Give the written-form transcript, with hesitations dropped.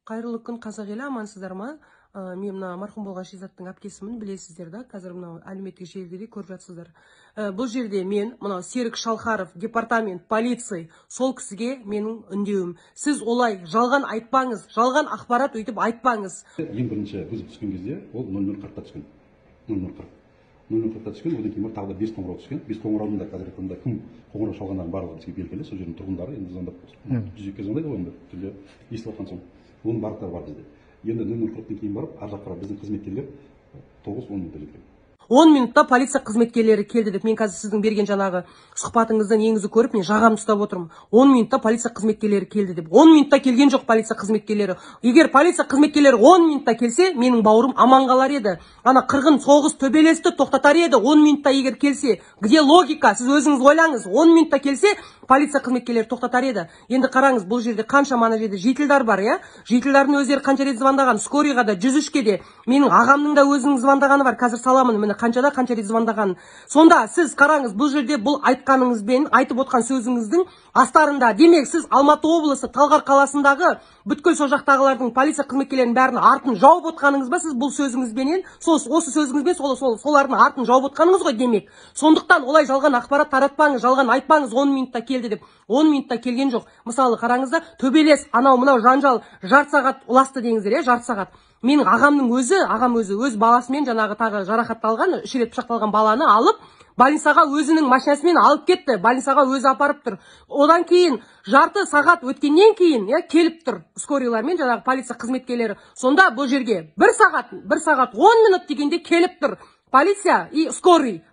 Қайырлы күн, қазақ елі, амансыздар ма? Мен мына марқұм болған Шизаттың әпкесімін, білесіздер да, қазір мынау әлеуметтік желіде де көріп жатсыздар. Бұл жерде мен мынау Серік Шалхаров, департамент полиции, сол кісіге менің үндеуім: сіз олай жалған айтпаңыз, жалған ақпарат өйтіп айтпаңыз. Ең бірінші вызов түскен кезде ол 00:40-та түскен, 00:40, 00:40-та түскен. Одан кейін барып тағы да бес қоңырау түскен. Бес қоңыраудың да қазіргі таңда кім қоңырау шалғандардың барлығы бізге белгілі, сол жердің тұрғындары. Енді звондап, 102-ге звондайды ғой, енді түнде естіп жатқан соң, оның барлықтары бар бізде. Енді 00:40-тан кейін барып ар жаққа біздің қызметкерлер 9:10 минутта жеткен. 10 минутта полиция қызметкерлері келді деп. Мен қазір сіздің берген жаңағы сұхбатыңызды негізі көріп, мен жағамды ұстап отырмын. 10 минутта полиция қызметкерлері келді деп. 10 минутта келген жоқ полиция қызметкерлері. Егер полиция қызметкерлері 10 минутта келсе, менің бауырым аман қалар еді, ана қырғын соғыс, төбелесті тоқтатар еді 10 минутта егер келсе. Где логика? Сіз өзіңіз ойлаңыз, 10 минутта келсе, полиция қызметкерлері тоқтатар еді. Енді қараңыз, бұл жерде қаншама ана жерде жительдар бар, иә, жительдардың өздері қанша рет звондаған скорыйға да, 103-ке де. Менің ағамның да өзінің звондағаны бар, қазір саламын, міне, қаншада қанша рет звондағанын. Сонда сіз қараңыз, бұл жерде бұл айтқаныңызбен, айтып отқан сөзіңіздің астарында, демек, сіз Алматы облысы Талғар қаласындағы бүткіл сол жақтағылардың, полиция қызметкерлерінің бәрінің артын жауып отқаныңыз ба? Сіз бұл сөзіңізбенен, сол осы сөзіңізбен сол солардың артын жауып отқаныңыз ғой, демек. Сондықтан олай жалған ақпарат таратпаңыз, жалған айтпаңыз 10 минутта келді деп. 10 минутта келген жоқ. Мысалы, қараңыз да, төбелес, анау мынау жанжал жарты сағат ұласты деңіздер, иә, жарты сағат. Менің ағамның өзі, ағам өзі өз баласымен, жаңағы тағы жарақатталған, үш рет пышақталған баланы алып, больницаға өзінің машинасымен алып кетті, больницаға өзі апарып тұр. Одан кейін жарты сағат өткеннен кейін, иә, келіп тұр скорыйлар мен жаңағы полиция қызметкерлері. Сонда бұл жерге 1 сағат, 1 сағат 10 минут дегенде келіп тұр полиция и скорый.